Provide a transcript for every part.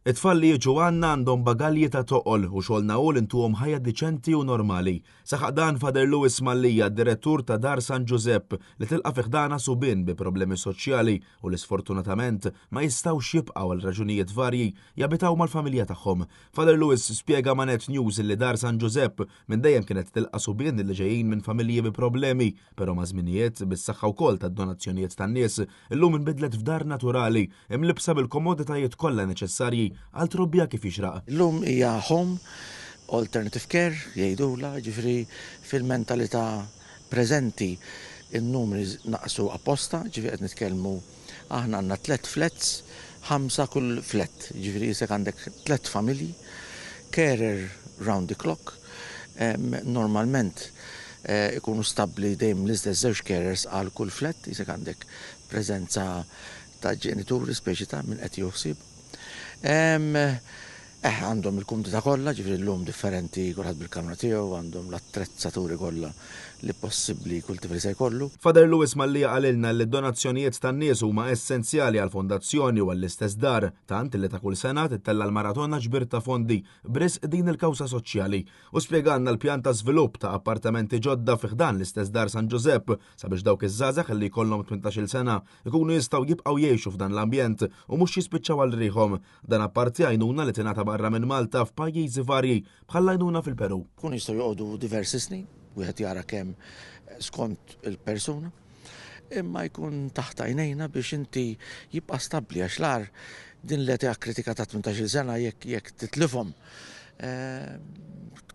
It-tfal li jiġu għandna għandhom bagalji ta' toqol u xogħolna hu li ntuhom ħajja diċenti u normali. Saħaq dan Father Louis Mallia, direttur ta' Dar San Ġużepp, li tilqa' fi ħdanha subien bi problemi soċjali u li sfortunatament ma jistgħux jibqgħu għal raġunijiet varji jabitaw mal-familja tagħhom. Father Louis spjega ma' Net News li Dar San Ġużepp minn dejjem kienet tilqa' subien li ġejjin minn familji bi problemi, però maż-żminijiet, bis-saħħa wkoll tad-donazzjonijiet tan-nies, illum inbidlet f'dar naturali imlibbsa bil-komoditajiet kollha neċessarji għal trobbija kif jixraq. Illum hija home, alternative care jgħidulha, jiġifieri fil-mentalità preżenti n-numri naqsu apposta, jiġifieri qed nitkellmu aħna għandna tlett flats, ħamsa kull flat, jiġifieri qisek għandek tlett familji, carer round the clock, normalment ikunu stabbli dejjem l-istess żewġ carers għal kull flat, qisek għandek preżenza ta' ġenituri speċi ta' min qed jieħu ħsieb. Eh, għandhom il-kumdità kollha, ġifieri llum differenti kulħadd bil-kamra tiegħu, għandhom l-attrezzaturi kollha li possibbli kull tifel se jkollu. Father Louis Mallia qalilna li d-donazzjonijiet tan-nies huma essenzjali għall-fondazzjoni u għall-istess dar, tant li ta' kull sena tittella' l-maratona ġbir ta' fondi b'risq din il-kawża soċjali. Hu spjegalna l-pjan ta' żvilupp ta' appartamenti ġodda fi ħdan l-istess Dar San Ġużepp sabiex dawk iż-żgħażagħ li jkollhom 18-il sena ikunu jistgħu jibqgħu jgħixu f'dan l-ambjent u mhux jispiċċaw għal riħhom. Dan apparti għajnuna li tingħata barra minn Malta f'pajjiżi varji bħall-għajnuna fil-Peru. Ikunu jistgħu joqogħdu diversi snin, wieħed jara kemm skont il-persuna, imma jkun taħt għajnejna biex inti jibqa' stabbli għax l-agħar din l-età kritika ta' 18-il sena jekk jekk titlifhom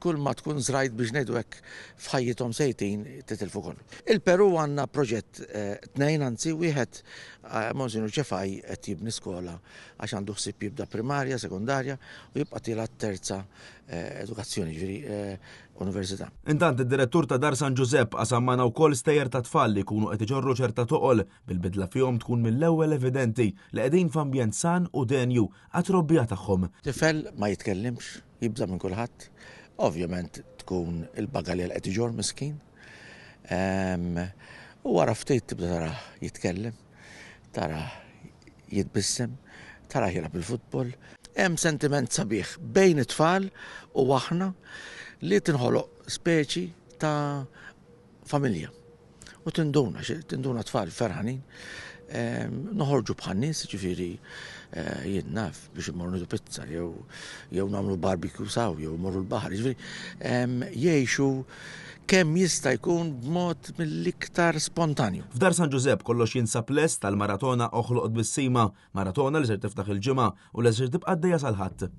kull ma tkun żrajt biex ngħidu hekk f'ħajjithom sejtin titilfu kollu. Il-Peru għandna proġett eh, tnejn anzi wieħed eh, Monsinjur Ċefaj qed jibni skola għax għandu ħsieb jibda primarja, sekondarja u jibqa' tiela terza eh, edukazzjoni, ġifieri università. Intant id-direttur ta' Dar San Ġużepp qasam magħna wkoll stejjer ta' tfal li jkunu qed iġorru ċerta toqol bil-bidla fihom tkun mill-ewwel evidenti li qegħdin f'ambjent san u denju għat-trobbija tagħhom. Tifel ma jitkellimx, jibża' minn kulħadd. Ovvjament tkun il-bagalja li qed iġorr miskin. U wara ftit tibda tarah jitkellem, tarah jitbissem, tarah jilgħab il-futbol. Hemm sentiment sabiħ bejn it-tfal u aħna li tinħoloq speċi ta' familja. U tinduna, tinduna tfal ferħanin, ehm, noħorġu bħan-nies, ġifieri eh, jien naf biex immorru nidu pizza jew jew nagħmlu barbecue saw jew morru l-baħar, ġifieri ehm, jgħixu kemm jista' jkun b'mod mill-iktar spontanju. F'Dar San Ġużepp kollox jinsab lest tal-maratona Oħloq Tbissima, maratona li ser tiftaħ il-Ġimgħa u li ser tibqa' għaddejja sal-Ħadd.